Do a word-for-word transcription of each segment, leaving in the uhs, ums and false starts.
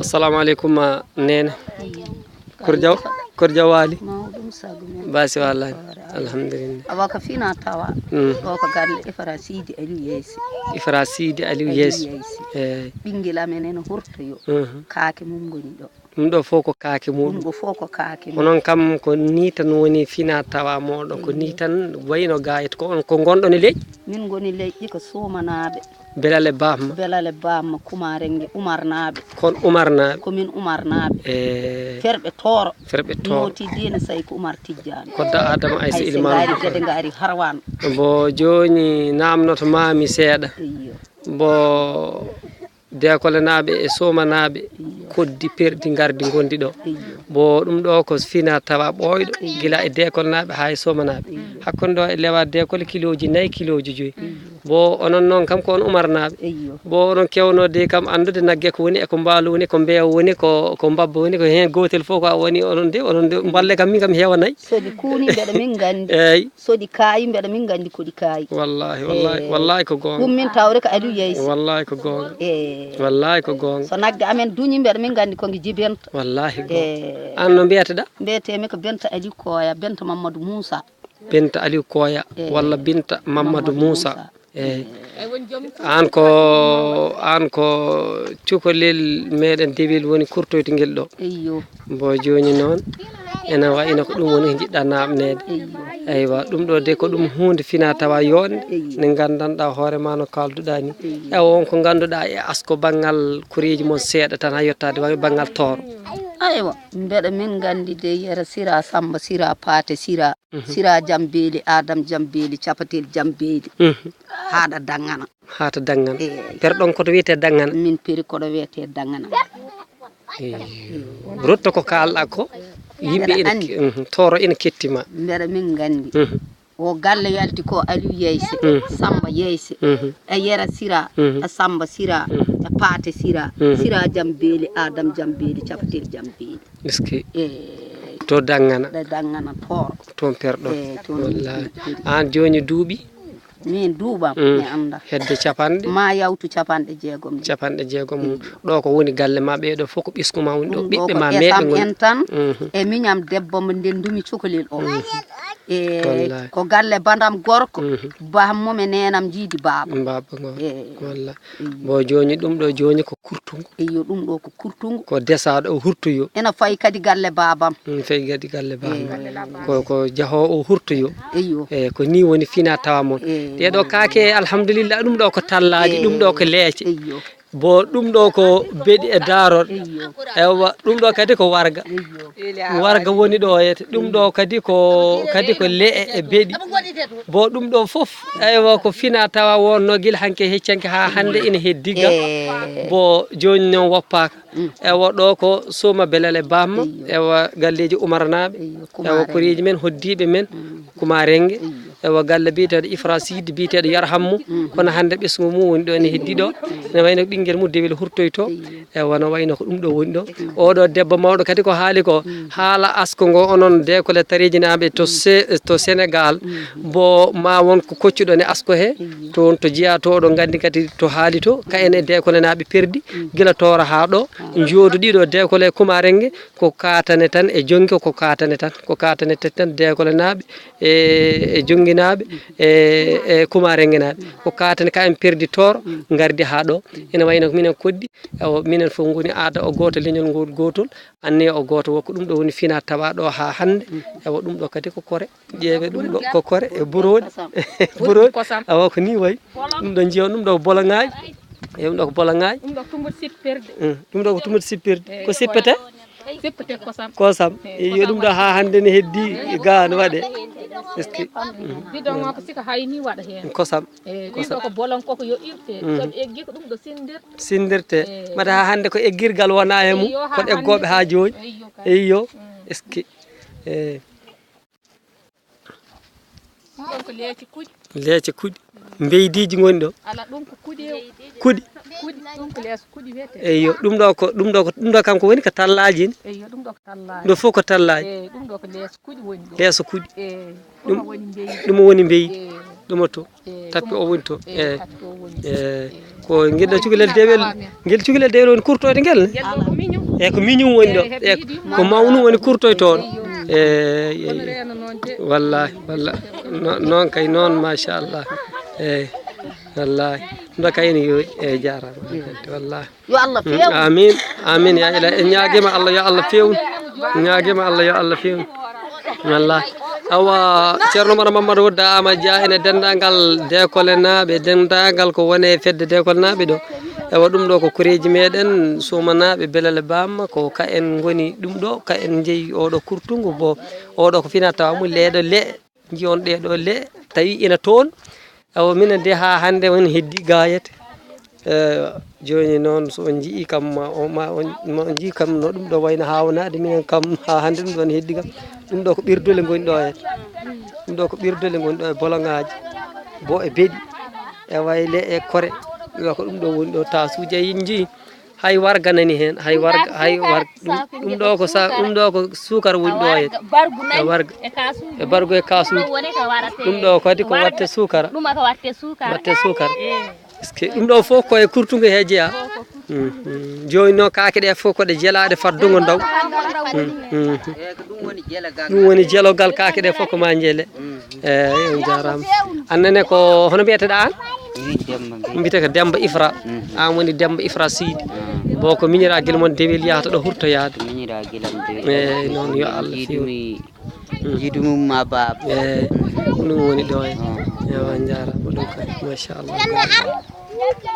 Assalamu aleykum, ma neene. Kurja, kurja wali. Mawɗum sago men. Basi wallahi. Alhamdulillah. Awa ko fina tawa. Mm. Ɗo ko galle Ifra Sidi Aliou Yeysi. Ifra Sidi Aliou Yeysi. Yeysi. Eh. Ɓinngel amen ene hortoyo. Mhm. Kaake mum ngoni ɗo. Ɗum ɗo fof ko kaake muɗum. Ɗum ɗo fof ko kaake mum. Onon kam ko ni tan woni fina tawa moɗon, ko ni tan wayno gayet. Ko on, ko ngonɗon e leƴƴi? Min ngoni leƴƴi ko Somanaaɓe. Belal e Bamma. Belal e Bamma, Kumarenge, Umarnaaɓe. Kon Umarnaaɓe. Ko min Umarnaaɓe. E Ferɓe Tooro. Ferɓe Tooro. Nooti Diine Sayko Umar Tijjaani. Kodda Adama Aysa Aysa Ilimaanu ngaari Bukar. Gede ngaari Harwan. Bo jooni namnoto maami seeɗa. Eyyo. Bo Dekolenaaɓe e Somanaaɓe Eyyo. Koddi perɗi ngardi ngondi ɗo. Eyyo. Bo ɗum ɗo ko fina tawa ɓooyɗo, Eyyo. Gila e Dekolenaaɓe haa e Somanaaɓe. Eyyo. Hakkunde ɗo e lewa Dekole kilooji nayi, kilooji joyi. Eyyo. Bo onon noon kam ko on Umarnaaɓe. Eyyo. Bo onon kewnode kam anndude nagge ko woni, e ko mbaalu woni, ko mbeewa woni, ko, ko mbabba woni, ko heen gootel fof ko a woni onon de, onon de mballe kam min kam heewa nayi. So ɗi kuuni mbeɗa min nganndi. Eey. So ɗi kaayi mbeɗa min nganndi ko ɗi kaayi. Wallahi, wallahi, Eey. Wallahi ko goonga. Ɗum min tawri ko Aliou Yeysi. Wallahi ko goonga. Eey. Wallahi ko goonga. So nagge amen duñi mbeɗa min nganndi ko nge jibinta. Wallahi ko goonga. Eey. Aan no mbiyata ɗa? Mbiyetee mi ko Benta Aliou Koya, Benta Mamadou Moussa. Binta Aliou Koya Eey. Walla Binta Mamadou Mamadou Moussa. Moussa. Eey. Aan ko, aan ko cukalel meɗen dewel woni kurtoyto ngel ɗo. Eyyo. Mbo jooni noon, ene wayno ko ɗum woni ko njiɗɗa naamneede. Eyyo. Eywa, ɗum ɗo de ko ɗum huunde fina tawa yooɗnde, Eyyo. Nde nganndanɗa hoore ma no kaalduɗa ni. Eyyo. Ewa, on ko ngannduɗa e asko banngal koreeji mon seeɗa tan haa yottaade wa-, banngal Tooro. Aywa, mbeɗa min nganndi de Yero Sira, Samba Sira, Paate Sira. Mhm. Sira Jambeeli, Adam Jambeeli, Capatel Jambeeli. Mhm. Haa ɗa Dangana. Haa to Dangana. Eey. Perɗon koto wiyetee Dangana? Min peri koɗo wiyetee Dangana. Eey. Rutto ko kaalɗa ko, yimɓe Mbeɗa ina anndi. Ke-, mhm, Tooro ina kettima. Mbeɗa min nganndi. Mhm. O galle yalti ko Aliou Yeyse, Mhm. Samba Yeyse, Mhm. e Yero Sira, Mhm. e Samba Sira, Mhm. e Paate Sira, Mhm. Sira Jambeeli, Adam Jambeeli, Capatel Jambeeli. Est-ce que Eey. To Dangana? Ɗo Dangana Tooro. Toon perɗon? Eey, toon Wallahi. Min peri. Aan jooni duuɓi? Min duuɓam, Mm. Mi annda. Hedde capanɗe? Ma yawtu capanɗe jeegom ni. Capanɗe jeegom. Mm. Ɗo ko woni galle ma ɓeeɗo fof ko ɓesngu ma woni ɗo, Ɗum ɗo ɓiɓɓe ko ma meeɓe ɓesam ngoni. En tan, Mhm. E miñam debbo mo ndendumi cukalel o. Mhm. E Wallahi. Ko galle bandam gorko, Mhm. Baham mum e neenam njiidi baaba. Baaba ngo. Eey. Wallahi. Eyyo. Mbo jooni ɗum ɗo jooni ko kurtungu. Eyyo, ɗum ɗo ko kurtungu. Ko desaaɗo o hurtoyo. Ena fayi kadi galle baabam. Mm, fayi kadi galle baabam. Eyyo. Ko, ko jahoowo o hurtoyo. Eyyo. Eey, ko ni woni fina tawa mon. Eyyo. Ɗee ɗo kaake, alhamdulillah, ɗum ɗo ko tallaaji, Eyyo. Ɗum ɗo ko leece. Eyyo. Bo ɗum ɗo ko beɗi e daarorɗe. Eyyo. Eywa, ɗum ɗo kadi ko warga. Eyyo. Warga woni ɗo yete. Ɗum ɗo kadi ko, kadi ko le'e e beɗi. Bo ɗum ɗo fof, eywa, ko fina tawa wonno gila hanke heccanke haa hannde ina heddi ga. Eey. Bo jooni noon woppaaka. Mm. Eywa, ɗo ko Soma Belele Bamma. Eyyo. Eywa, galleeji Umarnaaɓe. Eyyo, Eywa, Kumarenge. Koreeji men, hoddiiɓe men, Mm. Kumarenge. Eyyo. Eywa, galle biyeteeɗo Ifra Sidi, biyeteeɗo Yarham mo. Mm. Kono hannde ɓesngu mum woni ɗo ene heddi ɗo. Ene wayno ɓinngel mum dewel hurtoyto. Eyyo. Eywa, no wayno ko ɗum ɗo woni ɗo. Mm. Oɗo debbo mawɗo kadi ko haali ko, Mm. haala asko ngo onon Deekole Tareejinaaɓe to Mm. Se-, to Senegal, Mm. bo ma won ko koccuɗon e asko he, Eyyo. Toon to jeyaa to oɗon nganndi kadi to haali to, ka en e Deekolenaaɓe perdi, Mm. gila Tooro haa ɗo, Ah. njooɗo ɗiɗo Deekole Kumarenge, ko kaatane tan e jonki, ko kaatane tan, ko kaatane tan, tan Deekolenaaɓe e, e jonginaaɓe e, e Kumarengenaaɓe. Ko kaatane ka en perdi Tooro, ngardi haa ɗo. Ina wayno ko minen Koddi, awa, minen fof ngoni aada o gooto, leñol ngol gootol, anniya o gooto, wo ko ɗum ɗo woni fina tawa ɗo haa hannde. Awa, ɗum ɗo kadi ko kore. Ƴeewe ɗum ɗo ko kore e burooɗi. Burooɗi. Kosam. Awa, ko ni wayi. Ɗum ɗo njiyon, ɗum ɗo ko bolongaaji. E ɗum ɗo ko bolongaaji. Ɗum ɗo ko tumbuɗo sippirde. Mm. Ɗum ɗo ko tumbuɗo sippirde. Ko sippete? Sippete kosam. Kosam. E, iyo, ɗum ɗo haa hannde ne heddi ga no waɗe. Est-ce que? Mm. Bidon o ko sika hayni waɗa heen. Kosam. E, ɗum ɗo ko bolon koko yo irte. Mm. So ɓe eggi ko ɗum ɗo sindir. Sindirte. E. Mbaɗa haa hannde ko eggirgal wona e mum. Iyo, haa hannde. Ko ɗeggooɓe haa jooni. Iyo, kay. Iyo. Mm. Est-ce que? E. Ɗum ɗon ko leece kuɗi. Leece kuɗi. Mbeydiiji ngoni ɗo. Ala, ɗum ko kuɗi o. Kuɗi. Kuɗi, ɗum ko leeso kuɗi wiyetee. Eyyo, ɗum ɗo ko, ɗum ɗo ko, ɗum ɗo kam ko woni ko tallaaji ni? Eyyo, ɗum ɗo ko tallaaji. Ɗum ɗo fof ko tallaaji? Eyyi, ɗum ɗo ko leeso kuɗi woni ɗo. Leeso kuɗi. Eyyi, ɗum, ɗum woni mbeydi. Ɗum woni mbeydi. Eyyi. Ɗum o to, tappe o woni to. E, e, ko ngel ɗo cukalel dewel, ngel cukalel dewel woni kurtoyde ngel ne? E, ko miñum woni ɗo. E, ko mawnum woni kurtoyde toon. E, e, e. Wallahi, wallahi. No-, noon kay, noon, machallah. E, wallahi. Ɗum ɗo kay ene yooɗi. E, jaaraama. Wallahi. Yo Allah feewnu. Amin, amin, ya Ilaah. En ñaagiima Allah, yo Allah feewnu. En ñaagiima Allah, yo Allah feewnu. Wallahi. Awa, Ceerno Oumar Mamadou Wodda Ama Dia ene denndaangal Dekolenaaɓe, denndaangal ko woni e fedde Dekolenaaɓe ɗo. Ewa, ɗum ɗo ko koreeji meeɗen, Suumanaaɓe, Belele Bamma, ko ka en ngoni ɗum ɗo, ka en njeyi oɗo kurtungu, bo oɗo ko finaa tawa mum leeɗo le. Njiyon ɗee ɗoo le, tawi ina toon. Awa, minen de, haa hannde on heddi gaayete. Eh, jooni noon, so on njiyii kam, ma o, ma on, ma on njiyii kam no ɗum ɗo wayno haawnaade, minen kam, haa hannde ɗum ɗoon heddi kam. Ɗum ɗo ko ɓirdole ngoni ɗo e, ɗum ɗo ko ɓirdole ngoni ɗo e boloŋaaji, bo e beɗi, e wayle, e kore. Ɗum ɗo ko ɗum ɗo woni ɗo, taasuuji, a njiyii. Hay warga nani heen, hay warga, hay warga. Ɗum, ɗum ɗo ko sa-, ɗum ɗo ko suukara woni ɗo heen. E warga. E bargu e kaasuuji. Ɗum ɗo kadi ko watte suukara. Ɗum ko watte suukara. Est-ce que ɗum ɗo fof ko e kurtungu he jeyaa? Mm, mm. Jooni noon, kaake ɗe fof ko ɗe jelaaɗe faddugo ndaw. Mm, mm. Ɗum woni jelogal, kaake ɗe fof ko ma njele. Eeyi, on jaaraama. Aan nene ko, hono mbiyeteɗaa aan? Min Demba Gueye. Mbiyetee ko Demba Ifra. Mhm. Aan woni Demba Ifra Seydi. Mhm. Bon, ko miñiragel mon dewel yahata ɗo hurtoyaade. Ko miñiragel am dewel. Eeyi, noon, yo Allah feewnu. Jiidu mum ma baaba. Eeyi, ɗum woni ɗo e. Mhm. Ewa, on jaaraama ɗum kay. Machallah.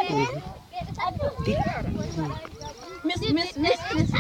Mhm. Miss, miss, miss, miss.